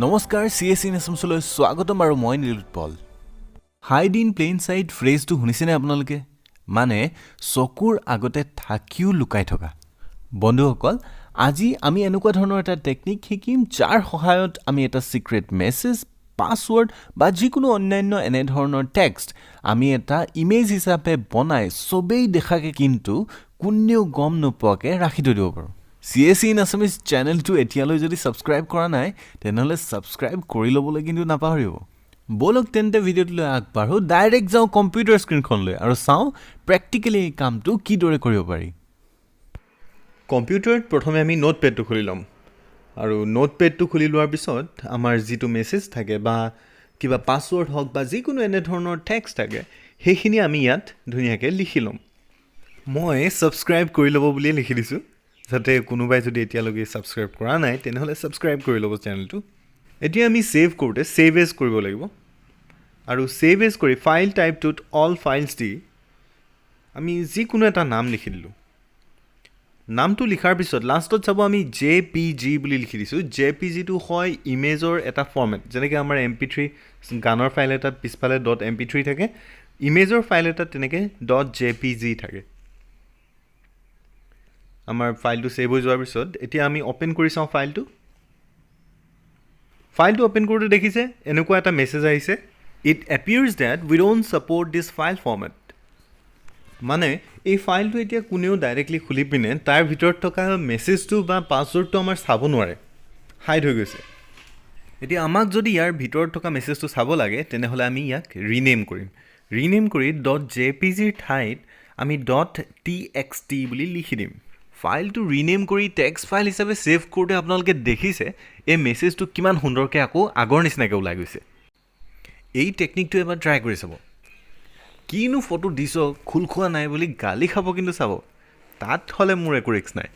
নমস্কাৰ, C S in এছামছলৈ স্বাগতম আৰু মই নীলোৎপল। হাইড ইন প্লেইন চাইট ফ্ৰেজটো শুনিছেনে আপোনালোকে? মানে চকুৰ আগতে থাকিও লুকাই থকা। বন্ধুসকল, আজি আমি এনেকুৱা ধৰণৰ এটা টেকনিক শিকিম, যাৰ সহায়ত আমি এটা ছিক্ৰেট মেছেজ, পাছৱৰ্ড বা যিকোনো অন্যান্য এনেধৰণৰ টেক্সট আমি এটা ইমেজ হিচাপে বনাই চবেই দেখাকৈ কিন্তু কোনেও গম নোপোৱাকৈ ৰাখি থৈ দিব পাৰোঁ। চি এছ ইন আছামিজ চেনেলটো এতিয়ালৈ যদি ছাবস্ক্ৰাইব কৰা নাই, তেনেহ'লে ছাবস্ক্ৰাইব কৰি ল'বলৈ কিন্তু নাপাহৰিব। ব'লক তেন্তে ভিডিঅ'টোলৈ আগবাঢ়ো। ডাইৰেক্ট যাওঁ কম্পিউটাৰ স্ক্ৰীণখনলৈ আৰু চাওঁ প্ৰেক্টিকেলি এই কামটো কিদৰে কৰিব পাৰি। কম্পিউটাৰত প্ৰথমে আমি নোটপেডটো খুলি ল'ম আৰু নোটপেডটো খুলি লোৱাৰ পিছত আমাৰ যিটো মেছেজ থাকে বা কিবা পাছৱৰ্ড হওক বা যিকোনো এনেধৰণৰ টেক্সট থাকে, সেইখিনি আমি ইয়াত ধুনীয়াকৈ লিখি ল'ম। মই ছাবস্ক্ৰাইব কৰি ল'ব বুলিয়ে লিখি দিছোঁ, যাতে কোনোবাই যদি এতিয়ালৈকে ছাবস্ক্ৰাইব কৰা নাই, তেনেহ'লে ছাবস্ক্ৰাইব কৰি ল'ব চেনেলটো। এতিয়া আমি ছেভ কৰোঁতে ছেভ এজ কৰিব লাগিব আৰু ছেভ এজ কৰি ফাইল টাইপটোত অল ফাইলছ দি আমি যিকোনো এটা নাম লিখি দিলোঁ। নামটো লিখাৰ পিছত লাষ্টত চাব, আমি জে পি জি বুলি লিখি দিছোঁ। জে পি জিটো হয় ইমেজৰ এটা ফৰ্মেট। যেনেকৈ আমাৰ এমপি 3 গানৰ ফাইল এটাত পিছফালে ডট এমপি 3 থাকে, ইমেজৰ ফাইল এটাত তেনেকৈ ডট জে পি জি থাকে। আমাৰ ফাইলটো ছেভ হৈ যোৱাৰ পিছত এতিয়া আমি অ'পেন কৰি চাওঁ ফাইলটো। ফাইলটো অ'পেন কৰোঁতে দেখিছে, এনেকুৱা এটা মেছেজ আহিছে, "It appears that we don't support this file format." মানে এই ফাইলটো এতিয়া কোনেও ডাইৰেক্টলি খুলি পিনে তাৰ ভিতৰত থকা মেছেজটো বা পাছৱৰ্ডটো আমাৰ চাব নোৱাৰে, হাইড হৈ গৈছে। এতিয়া আমাক যদি ইয়াৰ ভিতৰত থকা মেছেজটো চাব লাগে, তেনেহ'লে আমি ইয়াক ৰিনেম কৰিম। ৰিনেম কৰি ডট জে পি জিৰ ঠাইত আমি ডট টি এক্স টি বুলি লিখি দিম। ফাইলটো ৰিনেম কৰি টেক্সট ফাইল হিচাপে ছেভ কৰোঁতে আপোনালোকে দেখিছে, এই মেছেজটো কিমান সুন্দৰকৈ আকৌ আগৰ নিচিনাকৈ ওলাই গৈছে। এই টেকনিকটো এবাৰ ট্ৰাই কৰি চাব। কিনো ফটো দিছ, খোল খোৱা নাই বুলি গালি খাব কিন্তু চাব, তাত হ'লে মোৰ একো ৰিস্ক নাই।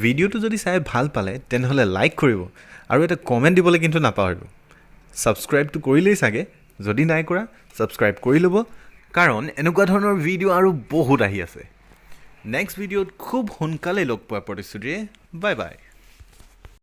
ভিডিঅ'টো যদি চাই ভাল পালে, তেনেহ'লে লাইক কৰিব আৰু এটা কমেণ্ট দিবলৈ কিন্তু নাপাহৰিব। ছাবস্ক্ৰাইবটো কৰিলেই চাগে, যদি নাই কৰা, ছাবস্ক্ৰাইব কৰি ল'ব, কাৰণ এনেকুৱা ধৰণৰ ভিডিঅ' আৰু বহুত আহি আছে। নেক্সট ভিডিঅ'ত খুব সোনকালেই লগ পোৱাৰ প্ৰতিশ্ৰুতিৰে বাই বাই।